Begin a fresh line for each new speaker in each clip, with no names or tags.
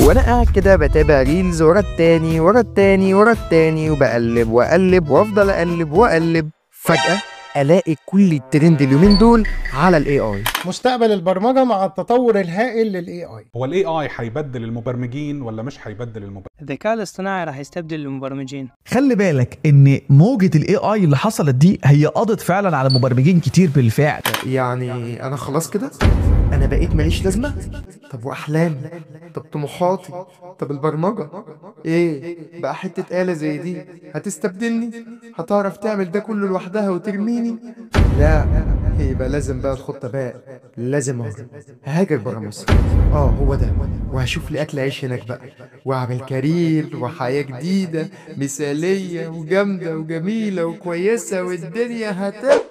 وانا قاعد كده بتابع reels ورا التاني ورا التاني ورا التاني، وبقلب واقلب وافضل اقلب واقلب، فجأة الاقي كل الترند اليومين دول على ال AI.
مستقبل البرمجة مع التطور الهائل لل AI.
هو ال AI هيبدل المبرمجين ولا مش هيبدل المبرمجين؟
الذكاء الاصطناعي راح يستبدل المبرمجين.
خلي بالك ان موجه ال AI اللي حصلت دي هي قضت فعلا على مبرمجين كتير بالفعل.
يعني انا خلاص كده انا بقيت ماليش لازمه؟ طب واحلامي؟ طب طموحاتي؟ طب البرمجة؟ ايه بقى حتة آلة زي دي هتستبدلني؟ هتعرف تعمل ده كله لوحدها وترميني؟ لا، يبقى لازم بقى الخطة بقى، لازم اهرب، ههاجر برا مصر. هو ده، وهشوف لي اكل عيش هناك بقى، واعمل career وحياه جديدة مثاليه وجامده وجميلة وكويسة، والدنيا هتبقى.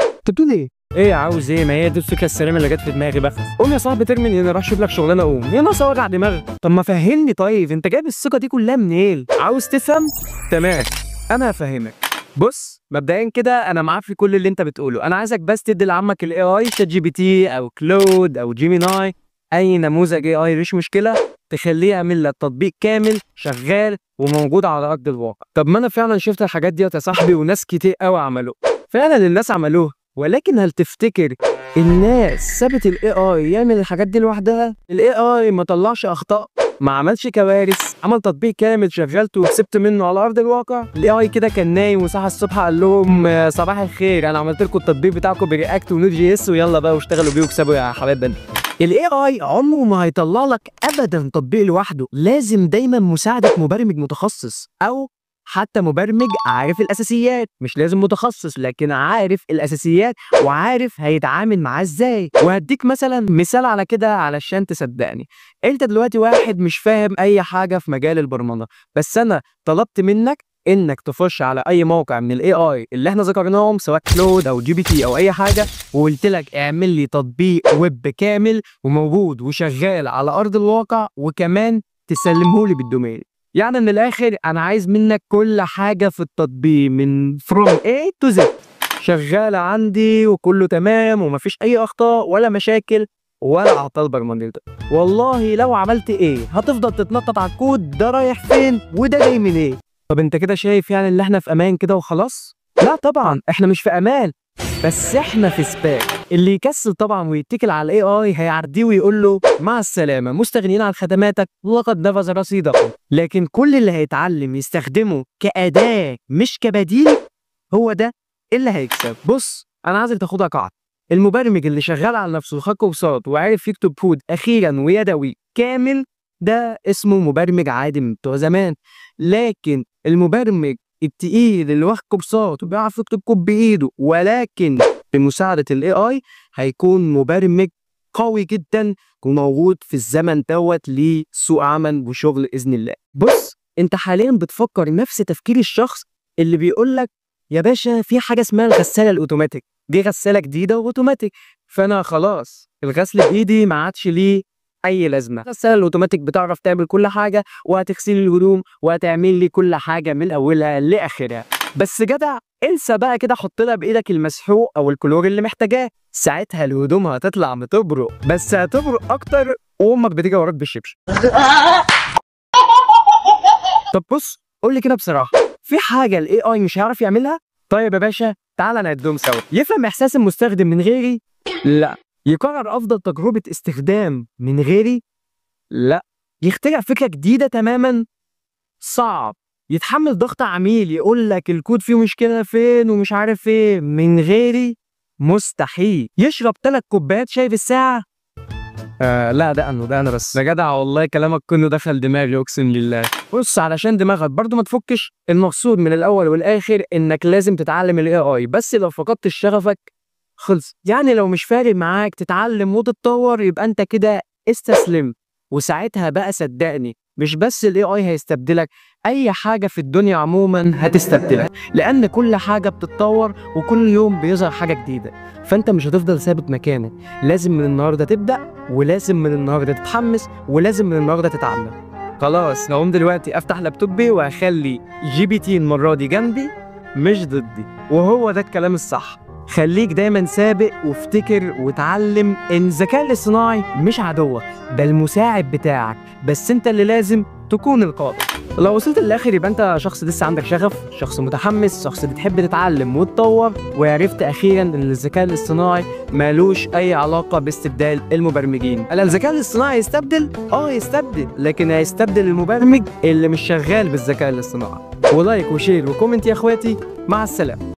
انت بتقول ايه؟ ايه عاوز ايه؟ ما هي دي الفكرة السليمة اللي جت في دماغي بقى. قوم يا صاحبي ترمي هنا، روح شوف لك شغلانة. قوم يا ناقص وجع دماغ. طب ما فهمني طيب، انت جايب الثقة دي كلها منين؟ عاوز تفهم؟ تمام، انا هفهمك. بص مبدئيا كده انا معاك في كل اللي انت بتقوله. انا عايزك بس تدي لعمك ال AI ChatGPT او Claude او Gemini، اي نموذج AI مش مشكلة، تخليه يعمل لك تطبيق كامل شغال وموجود على ارض الواقع. طب ما انا فعلا شفت الحاجات ديت يا صاحبي، وناس كتير قوي عملوه فعلا، الناس عملوه. ولكن هل تفتكر الناس سابت ال AI يعمل الحاجات دي لوحدها؟ ال AI ما طلعش اخطاء، ما عملش كوارث، عمل تطبيق كامل شغلته وكسبت منه على ارض الواقع. ال AI كده كان نايم وصحى الصبح قال لهم صباح الخير، انا عملت لكم التطبيق بتاعكم ب React و Node JS، ويلا بقى واشتغلوا بيه وكسبوا يا حبايب. ال AI عمره ما هيطلع لك ابدا تطبيق لوحده، لازم دايما مساعدة مبرمج متخصص او حتى مبرمج عارف الاساسيات، مش لازم متخصص لكن عارف الاساسيات وعارف هيتعامل معاه ازاي. وهديك مثلا مثال على كده علشان تصدقني. انت دلوقتي واحد مش فاهم اي حاجة في مجال البرمجة، بس انا طلبت منك انك تخش على اي موقع من ال AI اللي احنا ذكرناهم، سواء Claude او GPT او اي حاجة، وقلت لك اعمل لي تطبيق ويب كامل وموجود وشغال على ارض الواقع، وكمان تسلمه لي بال domain. يعني من الاخر انا عايز منك كل حاجة في التطبيق من from A to Z شغالة عندي وكله تمام ومفيش اي اخطاء ولا مشاكل ولا اعطال برمجيه. والله لو عملت ايه هتفضل تتنطط على الكود، ده رايح فين وده جاي منين؟ إيه؟ طب انت كده شايف يعني اللي احنا في امان كده وخلاص؟ لا طبعا احنا مش في امان، بس احنا في سباق. اللي يكسل طبعا ويتكل على ال AI هيعديه ويقول له مع السلامة، مستغنيين عن خدماتك لقد نفذ رصيدكم. لكن كل اللي هيتعلم يستخدمه كأداة مش كبديل هو ده اللي هيكسب. بص انا عايزك تاخدها قاعدة، المبرمج اللي شغال على نفسه وخد كورسات وعرف يكتب كود اخيرا ويدوي كامل، ده اسمه مبرمج عادي من بتوع زمان. لكن المبرمج التقيل اللي واخد كورسات وبيعرف يكتب كود بايده ولكن بمساعدة ال AI، هيكون مبرمج قوي جدا وموجود في الزمن دوت لسوق عمل وشغل باذن الله. بص انت حاليا بتفكر نفس تفكير الشخص اللي بيقول لك يا باشا في حاجة اسمها الغسالة الاوتوماتيك، دي غسالة جديدة واوتوماتيك، فانا خلاص الغسل بايدي ما عادش ليه اي لازمه، الغسالة الاوتوماتيك بتعرف تعمل كل حاجة وهتغسل الهدوم وهتعمل لي كل حاجة من اولها لاخرها. بس جدع انسى بقى كده، حط لها بايدك المسحوق او الكلور اللي محتاجاه، ساعتها الهدوم هتطلع متبرق، بس هتبرق اكتر وامك بتيجي وراك بالشبشب. طب بص قول لي كده بصراحة، في حاجة ال AI مش هيعرف يعملها؟ طيب يا باشا تعالى نعدهم سوا. يفهم احساس المستخدم من غيري؟ لا. يقرر افضل تجربه استخدام من غيري؟ لا. يخترع فكرة جديدة تماما؟ صعب. يتحمل ضغط عميل يقول لك الكود فيه مشكلة فين ومش عارف ايه من غيري؟ مستحيل. يشرب 3 كوبايات شاي في الساعة؟ لا ده انا، ده انا بس يا جدع والله كلامك كله دخل دماغي اقسم بالله. بص علشان دماغك برضو ما تفكش، المقصود من الاول والاخر انك لازم تتعلم ال AI، بس لو فقدت شغفك خلص. يعني لو مش فارق معاك تتعلم وتتطور يبقى انت كده استسلم، وساعتها بقى صدقني مش بس ال AI هيستبدلك، اي حاجة في الدنيا عموما هتستبدلك، لان كل حاجة بتتطور وكل يوم بيظهر حاجة جديدة، فانت مش هتفضل ثابت مكانك. لازم من النهارده تبدا، ولازم من النهارده تتحمس، ولازم من النهارده تتعلم. خلاص نقوم دلوقتي افتح لابتوبي واخلي GPT المرة دي جنبي مش ضدي، وهو ده الكلام الصح. خليك دايما سابق، وافتكر وتعلم ان الذكاء الاصطناعي مش عدوك، ده المساعد بتاعك، بس انت اللي لازم تكون القائد. لو وصلت للاخر يبقى انت شخص لسه عندك شغف، شخص متحمس، شخص بتحب تتعلم وتطور، وعرفت اخيرا ان الذكاء الاصطناعي مالوش اي علاقة باستبدال المبرمجين. هل الذكاء الاصطناعي يستبدل؟ يستبدل، لكن هيستبدل المبرمج اللي مش شغال بالذكاء الاصطناعي. و like و share و comment يا اخواتي، مع السلامة.